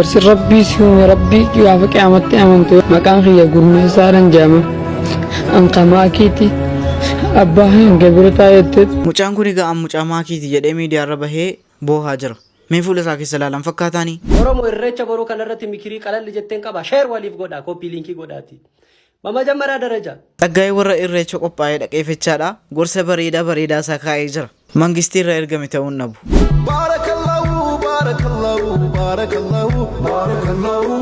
Barsi Rabbii si uume, Rabbii gaafa qiyaamatti amantu. Maqaan kiyya Gurmeessaadhan jedhama. An ka Maakiiti. Abbaa kiyyan gabira taa'etti. Mucaan kun egaa an mucaa Maakiiti jedhee miidiyaarra bahee boohaa jira. Mee fuula isaa keessa ilaalan fakkaataanii? Oromo Irreecha boruu kanarratti mikirii qalalli jetteen qaba. Share waliif godhaa, copy linkii godhaati. በመጀመሪያ ደረጃ Tsaggaayee warra Irreecha qophaa'ee dhaqee fechaadha. Gorsa bareedaa bareedaa isaa kaa'ee jira. Mangistii irraa ergame ta'uu hin dhabu. Barakallahu, barakallahu, barakallahu, barakallahu.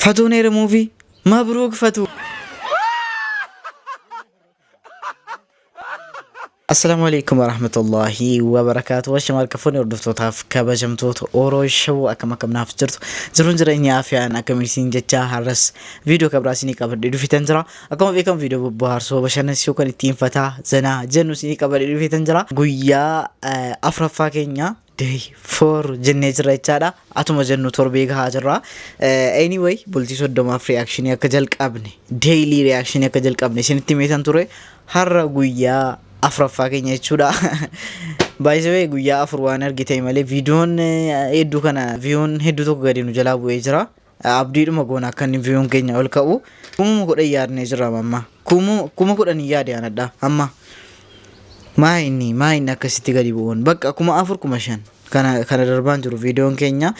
Fatuun heerumuufi mabruuk Fatuu. Assalaamu alaikum warahmatullahi wabarakaatu. Washama harka fuunee hordoftootaaf kabajamtoota Oro Show, akkam akkam naaf jirtu? Jiruun jireenya afiyaan akkamiin jechaa, har'as viidiyoo kabraa isinii qabadhee dhufetan jira. Akkuma beekamu viidiyoo bobbooharsoo, bashannansiisoo, kan ittiin fataa zanaa jennu isinii qabadhee dhufetan jira. Guyyaa afuraffaa keenya, day 4 jennee jirra jechaadha. Atuma jennu torbee gahaa jirra. Anyway, bultii 30f reactionii akka jalqabne, daily reactionii akka jalqabne isinitti himeetan ture. Har'a guyyaa afuraffaa keenya jechuudha. Baay'isee guyyaa 4 waan argite malee viidiyoon hedduu kana viewn hedduu tokko gadi nu jalaa bu'ee jira. Abdiidhuma goona akka inni viewn keenya ol ka'u. 10,000 yaadnee jirra amma. 10,000 yaade anadha amma. Maa inni akkasitti gadi bu'uun bakka 4,000, 5,000 kana darbaan jiru viidiyoon keenya.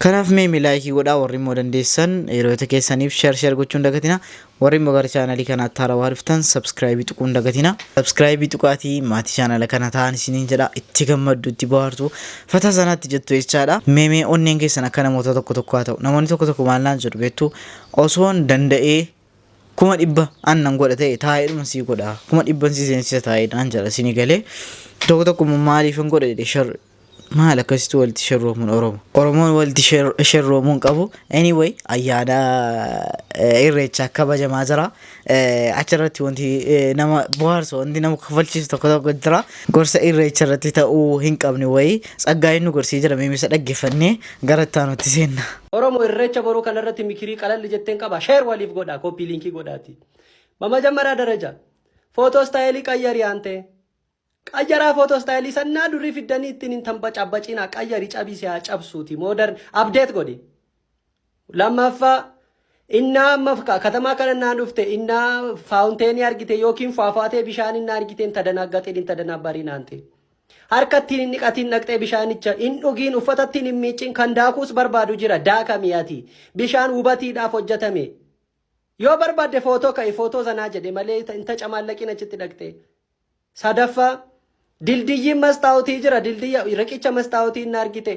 Kanaaf mee likeii godhaa, warri immoo dandeessan hiriyoota keessaniif share share gochuun dagatina. Warri immoo gara chaanalii kanaatti haarawaa dhuftan subscribeii tuquun dagatina. Subscribeii tuqaatii maatii chaanala kana ta'an isiniin jedha. Itti gammaddu, itti bohaartu, fata sanaatti jettu jechaadha. Mee mee onneen keessan akka namoota tokko tokko haa ta'u. Namoonni tokko tokko maal naan jedhu beektu? Osoon danda'ee 100,000 annan godha ta'e taa'eedhuma sii godha. 100,000 si seensisa taa'ee naan jedha isinii galee. Tokko tokko immoo maaliif hin godha jedhe shar maal akkasitti walitti sherroomuun Oromo. Oromoon walitti sherroomuun qabu. Anyway, ayyaana Irreechaa kabajamaa jira. Achirratti wanti nama bohaarsu, wanti nama kofalchiisu tokko tokko jira. Gorsa Irreecha irratti ta'uu hin qabne wayii Tsaggaayeen nu gorsii jira. Meemisa dhaggeeffannee gara itti aanutti seenna. Oromo Irreecha boruu kanarratti mikirii qalalli jetteen qaba. Share waliif godhaa, copy linkii godhaati. በመጀመሪያ ደረጃ ፎቶ styleii ቀየሪ አንተ ቀየራ ፎቶ styleii sannaa durii fiddanii ittiin hin tambacabbacinaa, qayyari, cabisi, haa cabsuuti, modern update godhi. Lammaffaa, innaa amma katamaa kana innaa dhufte, innaa fountainii argite yookiin faafaatee bishaan innaa argite, hin tadanaggaxin, hin tadanabbariin ante. Harka ittiin hin dhiqatiin dhaqxee bishaanicha hin dhugiin, uffata ittiin hin miicin, kan daakuus barbaadu jira, daakamii ati, bishaan hubatiidhaaf hojjetame. Yoo barbaadde footoo ka'i, footoo sanaa jedhe malee hin tacamaallaqin achitti dhaqxee. Sadaffaa, dildiyyiin mastaawutii jira, dildiyya riqicha mastaawutii inni argite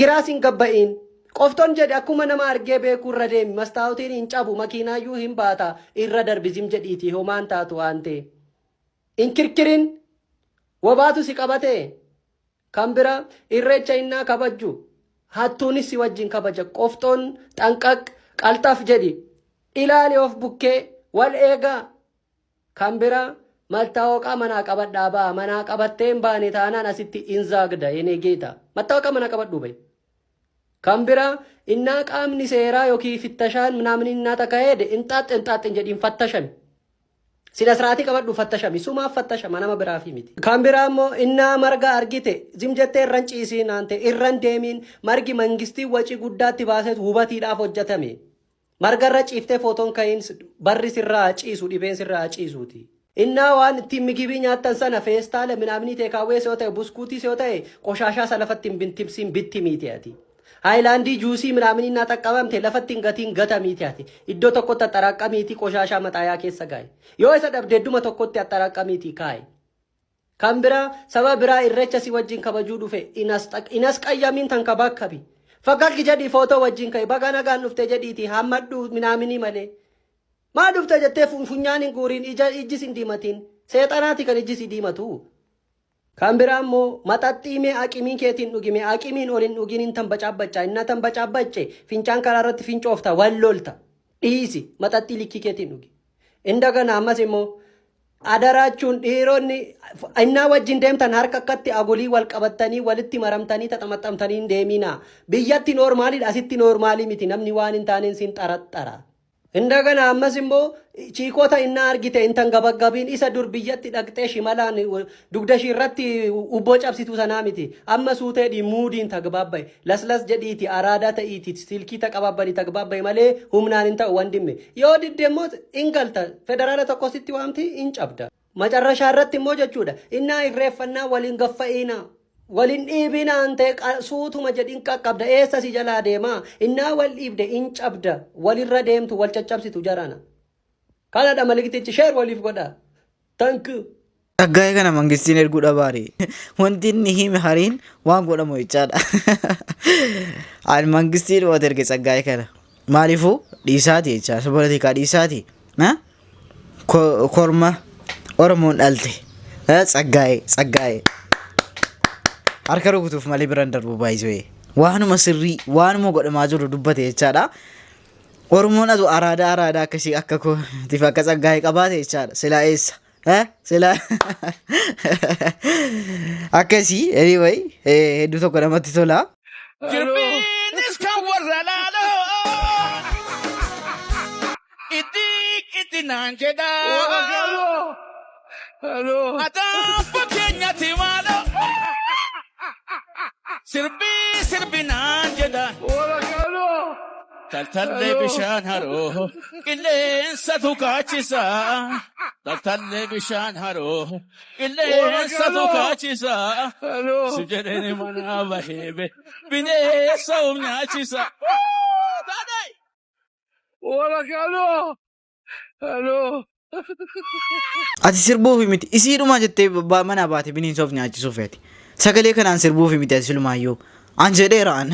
giraas hin gabba'iin. Qoftoon jedhe akkuma nama argee beekuu irra deemi, mastaawutiin hin cabu, makiinaayyuu hin baata, irra darbi zim jedhiitii homaan taatu waan ta'e. Hin kirkirin, wabaatu si qabate. Kan bira, Irreecha innaa kabajju hattuunis si wajjin kabaja. Qoftoon xanqaq qalxaf jedhi, ilaali, of bukkee wal eegaa. Kan bira, mattaawaqaa manaa qabadhaa ba'a. Manaa qabattee hin baane taanaan asitti hin zaagda enee geeta. Mattaawaqaa manaa qabadhuu ba'i. Kan bira, innaa qaamni seeraa yookiin fittashaan minaamin innaa takka heede inxaaxxe inxaaxxe hin jedhiin, fattashami. Sila siraatii qabadhu, fattashami. Sumaaf fattashama, nama biraafi miti. Kan biraa immoo, innaa marga argite zim jettee irran ciisiin aante, irran deemiin. Margi mangistii wacii guddaatti baaseet hubatiidhaaf hojjetame. Marga irra ciiftee footoon ka'iin, barri sirraa ciisu, dhibeen sirraa ciisuuti. Innaa waan ittiin migibii nyaattan sana, feestaala minaaminii, takeaways yoo ta'e, buskuutiis yoo ta'e, qoshaashaa isa lafatti hin bintimsiin, bittimiiti ati. Haayilaandii juusii minaaminii innaa xaqqabamte lafatti hin gatiin, gatamiiti ati. Iddoo tokkotti axxaraqqamiitii qoshaashaa maxaayaa keessa kaa'i. Yoo isa dhabde idduma tokkotti axxaraqqamiitii kaa'i. Kan biraa, saba biraa Irreecha si wajjin kabajuu dhufe inas qayyamiin tankabakkabi. Fagaggi jedhii footoo wajjin ka'i, baga nagaan dhufte jedhiitii hammadhu minaaminii malee. Maa dhufte jettee funyaan hin guuriin, ija ijjis hin diimatiin. Seexanaati kan ijji si diimatu. Kan biraa immoo, maxaxxii mee aqimiin keetiin dhugime, aqimiin ol hin dhugin, hin tambacaabbacca. Innaa tambacaabbacce fincaan karaa irratti fincoofta, wal lolta. Dhiisi, maxaxxii likkii keetiin dhugi. Indagana ammas immoo adaraachuun, dhiironni innaa wajjin deemtan harka akkatti agulii wal qabattanii, walitti maramtanii, taxamaxamtanii hin deeminaa. Biyyatti normaliidha, asitti normalii miti, namni waan hin taaneen sin xaraxxara. Indagana ammas immoo chiikota innaa argite intan gabaggabiin isa dur biyyatti dhaqxee shimalaan dugda ishii irratti ubboo cabsituu sanaa miti. Amma suuteedhi muudiin tagbaabba'i. Laslas jedhiiti araadaa ta'iiti silkii taqababbali tagbaabba'i malee humnaan hin ta'u wandimme. Yoo didde immoo in galta federaala tokko sitti waamti in cabda. Macarrashaa irratti immoo jechuudha. Innaa irreeffannaa waliin gaffa'iinaa. Walin dhiibinaa ante suutuma jedhin qaqqabda eessa si jalaa deemaa innaa wal dhiibde in cabda walirra deemtu wal caccabsitu jarana. Kanadha maliktichi share waliif godha. Thank you. Dhaggaa'ee kana mangistiin erguu dhabaare. Wanti inni hime hariin waan godhamu jechaadha. Ani mangistii dhumate erge tsaggaa'ee kana. Maaliifuu dhiisaati jechaa poolitikaa dhiisaati. Korma Oromoon dhalte. Tsaggaa'ee tsaggaa'ee. Harka rukutuuf malee biraan darbu baay'isee. Waanuma sirrii waanuma godhamaa jiru dubbate jechaadha. Oromoon atu araadaa araadaa akkasii akka kootiif akka tsaggaa'ee qabaate jechaadha. Silaa eessa? Silaa akkasii anyway hedduu tokko namatti tola. Jirbiinis kan warra laaloo itti itti naan jedha. Ataan fakkeenyatti maaloo sirbii sirbi naan jedha. Taltallee bishaan haroo qilleensatu kaachisa. Taltallee bishaan haroo qilleensatu kaachisa. Si jedheen manaa baheebe bineensa of nyaachisa. Taatee! Ati sirbuufi miti isiidhuma jettee manaa baate bineensa of nyaachisuuf ati. Sagalee kanaan sirbuufi miti ati silumaayyuu. An jedheera an.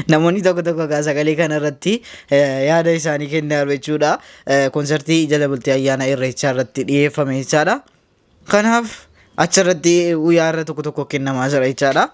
Namoonni tokko tokko egaa sagalee kana irratti yaada isaanii kennaa jiru jechuudha. Konsartii jala bultii ayyaana irreechaa irratti dhiyeeffame jechaadha. Kanaaf achirratti guyyaa irra tokko tokko kennamaa jira jechaadha.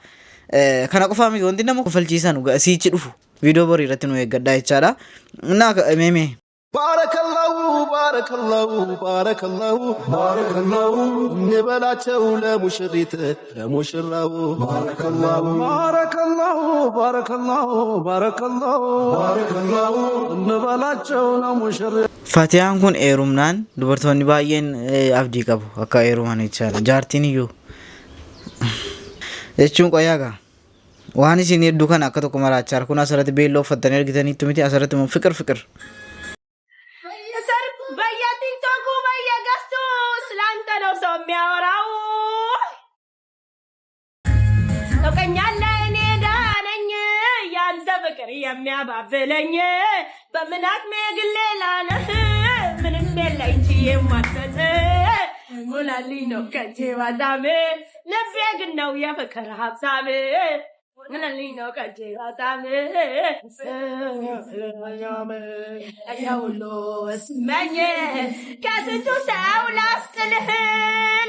Kana qofaa miti wanti nama kofalchiisan siichi dhufu viidiyoo borii irratti nu eeggadhaa jechaadha. Naa meemee. ባረከላሁ ባረከላሁ ባረከላሁ ባረከላሁ እንበላቸው ለሙሽሪት ለሙሽራው ባረከላሁ ባረከላሁ ባረከላሁ ባረከላሁ ባረከላሁ እንበላቸው ለሙሽሪት Fatiyaan kun heerumnaan dubartoonni baay'een abdii qabu akka heeruman jechaadha. Jaartiin iyyuu jechuun qoyyaa gaa. Waan isin hedduu kana akka tokko maraachaa kun asirratti beelloo uffattanii argitaniittu miti asirratti immoo fiqir fiqir. በየቲክቶኩ በየገስቱ ስላንተ ነው ሰው የሚያወራው። ታውቀኛለህ እኔ ደህና ነኝ፣ ያንተ ፍቅር የሚያባብለኝ በምን አቅሜ ግሌ ላለህ ምንም የለኝ ችዬ የማልሰጥ ሞላልኝ ነው ከእጄ ባጣም ልቤ ግን ነው የፍቅር ሀብታም ሞላልኝ ነው ከእጄ ባጣም ሁሉ ስመኝ ከስንቱ ሰው ላስጥልህ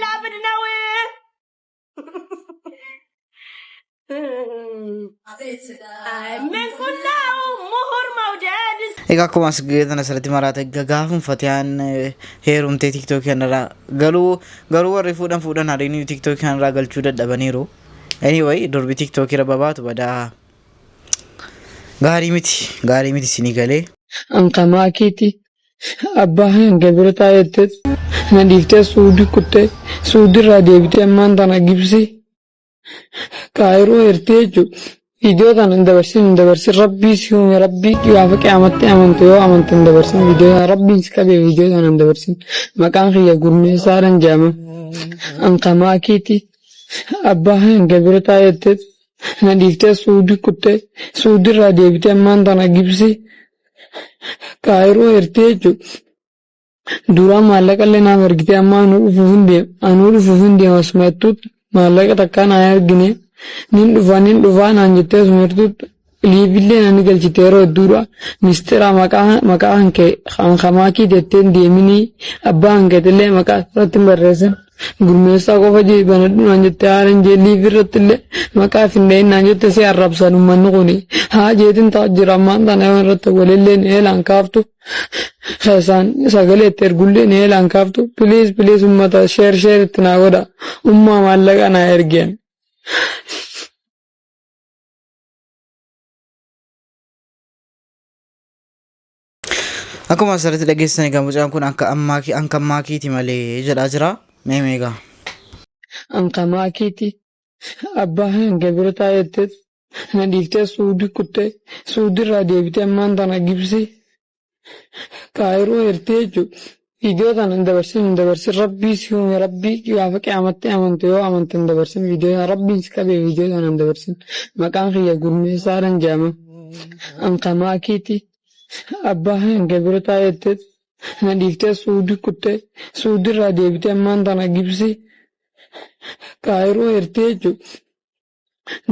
ላብድ ነው ምን ቁናው ምሁር መውደድ Egaa akkuma as geetan asirratti maraate gaafuma Fatiyaan heerumtee TikTokii kanarraa galuu garuu warri fuudhan fuudhan hariinii TikTokii kanarraa galchuu dadhabaniiru. Anyway durbi TikTokii irra babaatu badaa gaarii miti gaarii miti isinii galee. An keeti abbaa hanga bira taa'etti na dhiiftee suudii kuttee suudirraa deebitee ammaan tana gibsii kaayiroo hirtee jechuudha. Viidiyoo tana hin dabarsin hin dabarsin rabbii si uume rabbii gaafa qiyaamatti amantu yoo amante hin dabarsin viidiyoo tana rabbiin si qabee viidiyoo tana hin dabarsin maqaan kiyya gurmeessaadhaan jedhama. An kamaa keeti abbaa hanga bira taa'etti na dhiiftee suudii kuttee suudirraa deebitee ammaan tana gibsii kaayiroo hirtee jechuudha. Duraan maallaqa illee naaf ergitee amma anuu dhufuuf hin deema anuu dhufuuf hin deema asuma jettuutti maallaqa takkaa naa ergine nin dhufa nin dhufaa naan jettee asuma jettuutti liivillee naan galchite yeroo hedduudha mistira maqaa maqaa hankee hankamaa jettee hin deeminii abbaa hankeetillee maqaa irratti hin barreessin gurmeessaa qofa jee banadhu naan jettee haala hin jee liivi irratti illee maqaa findeeyin naan jette si arrabsan uummanni kuni haa jeetin ta'a jira ammaan tana yoo irratti walillee eelaan kaaftu keessaan sagalee itti ergullee ni eelaan kaaftu please please ummata share share itti naa godha ummaa maallaqa naa ergeen. Akkuma asirratti dhageessan egaa mucaan kun akka ammaa akka ammaa kiiti malee jedhaa jira. Mee meegaa. Anka maakiiti. Abbaa hanga bira taa'ettee na dhiiftee Suudii kuttee, Suudiirraa deebitee ammaan tana Gibsii Kaayiroo hirtee jechuudha. Viidiyoo tana hin dabarsin, hin dabarsin. Rabbii si uume, Rabbii gaafa qiyaamatti amante, yoo amante hin dabarsin viidiyoo tana. Rabbiin si qabee viidiyoo tana hin dabarsin. Maqaan kiyya Gurmeessaadhaan jedhama. Anka maakiiti. Abbaa hanga bira taa'ettee na dhiiftee Suudii kuttee, Suudiirraa deebitee ammaan tana Gibsii Kaayiroo hirtee jechuudha.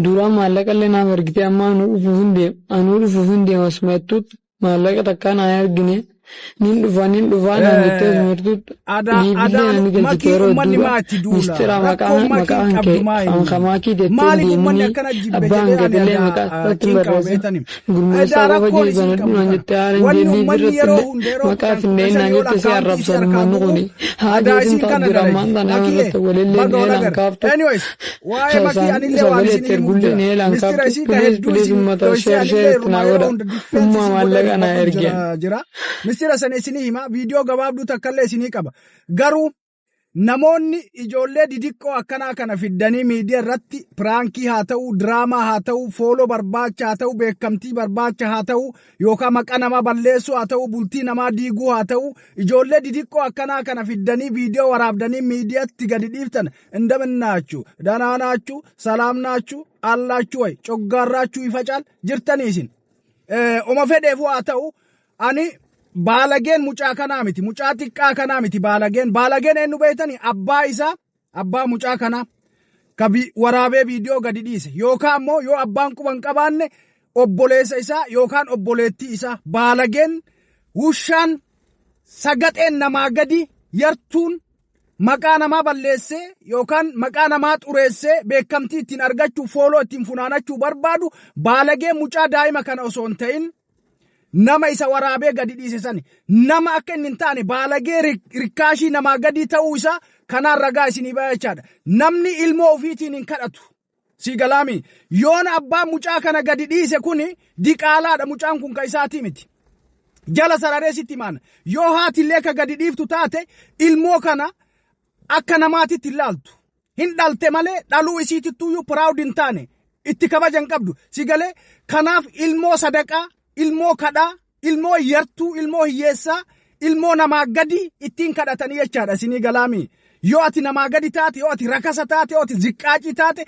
Duraan maallaqa illee naaf ergitee, amma anuu dhufuuf hin deema. Anuu dhufuuf hin deema asuma jettuutti maallaqa takkaa naa ergine. Nin dhufa, nin dhufaa naan jettee asuma jettuutti Adaa liivillee adaan nani galchite makii yeroo ummanni hedduudha. maa itti duula Mistira maqaa rakkoon maqaa makiin hankee qabdu maa inni hankamaa kii jettee maaliif ummanni deemini akkana jibbe abbaa jedhee ani hankeetillee adaa maqaa irratti hin cinqaba barreessin. beetani Gurmeessaa edaa qofa rakkoon jee isin banadhu qabdu naan kana jettee haala hin wanni jee liivii ummanni yeroo irratti hunda illee yeroo maqaa 10 finneen 15 naan yoo jette si akkaawuntii isii arrabsan harkaa ummanni gubu kuni. Haa adaa jeetin isiin ta'u kana jira dalage ammaan tana makiye irratti walillee baga wal eelaan agarre. kaaftu. Anyways, waa'ee makii anillee waan Sagalee isinii itti himuuf ergullee jira eelaan mistira kaaftu. isii ka Please, hedduu please, isin uummata dhoysee share anillee share itti irrumaa naa yeroo godha. hunda defense Ummaa isii godhee maallaqa naa dubbatu ergeen. jira jira mistira sana isinii hima. Viidiyoo gabaabduu takkallee isinii qaba. Garuu namoonni ijoollee didiqqoo akkanaa kana fiddanii miidiyaa irratti prankii haa ta'u, diraamaa haa ta'u, follow barbaacha haa ta'u, beekamtii barbaacha haa ta'u, yookaan maqaa namaa balleessuu haa ta'u, bultii namaa diiguu haa ta'u, ijoollee didiqqoo akkanaa kana fiddanii viidiyoo waraabdanii miidiyaatti gadi dhiiftan, እንደምናችሁ ደህና ናችሁ? ሰላም ናችሁ አላችሁ ወይ? ጮጋራችሁ ይፈጫል jirtanii isin. Oma fedheefu haa ta'u, ani baalageen mucaa kanaa miti, mucaa xiqqaa kanaa miti baalageen. Baalageen eenyu beektanii? Abbaa isaa, abbaa mucaa kanaa ka waraabee viidiyoo gadi dhiise, yookaan ammoo yoo abbaan quba hin qabaanne obboleessa isaa yookaan obboleettii isaa. Baalageen, wushaan, sagaxeen namaa gadi yartuun maqaa namaa balleessee yookaan maqaa namaa xureessee beekamtii ittiin argachuu, follow ittiin funaanachuu barbaadu, baalagee mucaa daa'ima kana osoo hin ta'in nama isa waraabee gadi dhiise sani. Nama akka inni hin taane, baalagee rikkaashii namaa gadi ta'uu isaa kanaan ragaa isinii ba'a jechaadha. Namni ilmoo ofiitiin hin kadhatu. Si galaami, yoona abbaan mucaa kana gadi dhiise kuni diqaalaadha. Mucaan kun ka isaatii miti. Jala sararee sitti himaan, yoo haatillee ka gadi dhiiftu taate ilmoo kana akka namaatitti ilaaltu. Hin dhalte malee dhaluu isiitittuyyuu proud hin taane, itti kabaja hin qabdu. Si galee? Kanaaf ilmoo sadaqaa, ilmoo kadhaa, ilmoo yartuu, ilmoo hiyyeessaa, ilmoo namaa gadi ittiin kadhatanii jechaadha. Isinii galaami? Yoo ati namaa gadi taate, yoo ati rakasa taate, yoo ati ziqqaacii taate,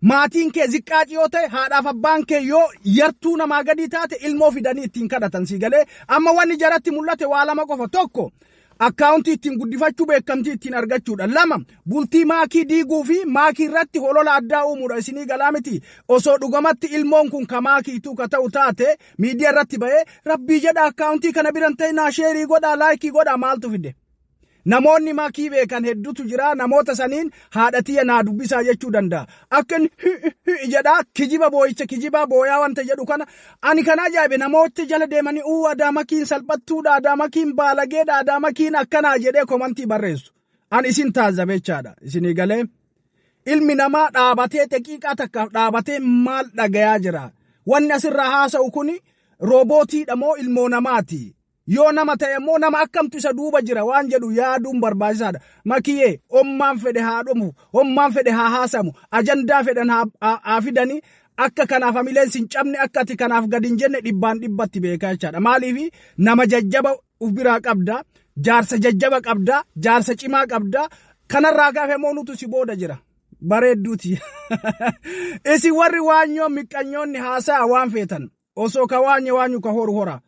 maatiin kee ziqqaacii yoo ta'e, haadhaaf abbaan kee yoo yartuu namaa gadi taate, ilmoo fidanii ittiin kadhatan. Si galee? Amma wanni jaratti mul'ate waa lama qofa. Tokko, akkaawuntii ittiin guddifachuu, beekamtii ittiin argachuudha. Lama, bultii maakii diiguu fi maakii irratti holola addaa uumuudha. Isinii galaa miti? Osoo dhugamatti ilmoon kun ka maakiituu ka ta'u taate, miidiyaa irratti ba'ee rabbii jedha akkaawuntii kana biran ta'inaa, share godhaa, like godhaa, maaltu fide? Namoonni maakii beekan hedduutu jira. Namoota saniin haadha tiyya naa dubbisaa jechuu danda'a. Akka inni jedhaa kijiba, boo'icha kijibaa booyaa wanta jedhu kana ani kan ajaa'ibe, namoota jala deemanii uu adaamakiin salphattuudha, adaamakiin baalageedha, adaamakiin akkanaa jedhee commentii barreessu. Ani isin taazzabe jechaadha. Isinii galee? Ilmi namaa dhaabatee daqiiqaa takkaaf dhaabatee maal dhagayaa jira? Wanni asirraa haasa'u kuni roobootiidha moo ilmoo namaati? Yoo nama ta'e immoo nama akkamtu isa duuba jira waan jedhu yaaduun barbaachisaadha. Makiyyee, ommaan fedhe haa dhumu, ommaan fedhe haa haasamu, ajandaa fedhan haa fidanii, akka kanaaf hamileen sin cabne, akka ati kanaaf gadi hin jenne dhibbaan dhibbatti beekaa jechaadha. Maaliif? Nama jajjaba uf biraa qabda, jaarsa jajjaba qabda, jaarsa cimaa qabda. Kanarraa gaafa immoo nutu si booda jira. Bareedduuti. Isin warri waanyoo miqqanyoonni haasa'a waan feetan, osoo ka waanye waanyu ka horu hora.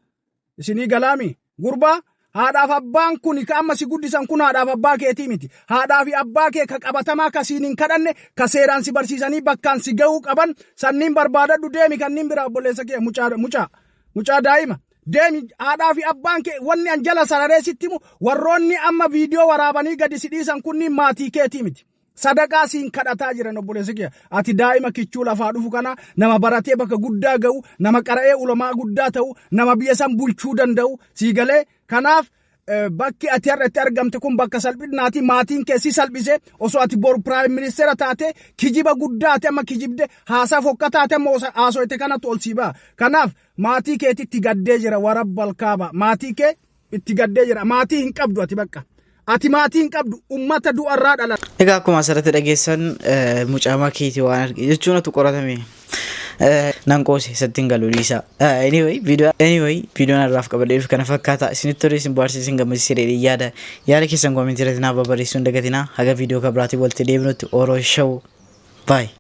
Isinii galaami? Gurbaa, haadhaaf abbaan kun ka amma si guddisan kun haadhaaf abbaa keetii miti. Haadhaa fi abbaa kee ka qabatamaa, ka siin hin kadhanne, ka seeraan si barsiisanii bakkaan si ga'uu qaban sanniin barbaadadhu deemi. Kanniin biraa obboleessa kee mucaa mucaa mucaa daa'ima deemi. Haadhaa fi abbaan kee, wanni an jala sararee sitti himu, warroonni amma viidiyoo waraabanii gadi si dhiisan kunniin maatii keetii miti. Sadaqaa siin kadhataa jiran, obboleessa kiyya. Ati daa'ima kichuu lafaa dhufu kana, nama baratee bakka guddaa ga'u, nama qara'ee ulamaa guddaa ta'u, nama biyya san bulchuu danda'u sii galee? Kanaaf bakki ati har'a itti argamte kun bakka salphinaati. Maatiin kee si salphise. Osoo ati boru prime ministeera taate, kijiba guddaa ati amma kijibde, haasaa fokkataa ati amma haasoyte kanatu ol sii ba'a. Kanaaf maatii keetitti gaddee jira warabbal kaaba maatii kee. Itti gaddee jira. Maatii hin qabdu ati bakka. Ati maatii hin qabdu ummata du'arraa dhala. Egaa akkuma asirratti dhageessan mucaa makiiti waan arge jechuun atu qoratame nan qoose isatti hin galu dhiisaa. Anyway, viidiyoo anyway viidiyoon har'aaf qabadhee dhufe kana fakkaata. Isinitti tolee isin bohaarsee isin gammachiisee jedhee yaada. Yaada keessan koomentii irratti naaf barreessuu hin dagatinaa. Haga viidiyoo kan biraatiin walitti deebinutti Oro Show. Bye.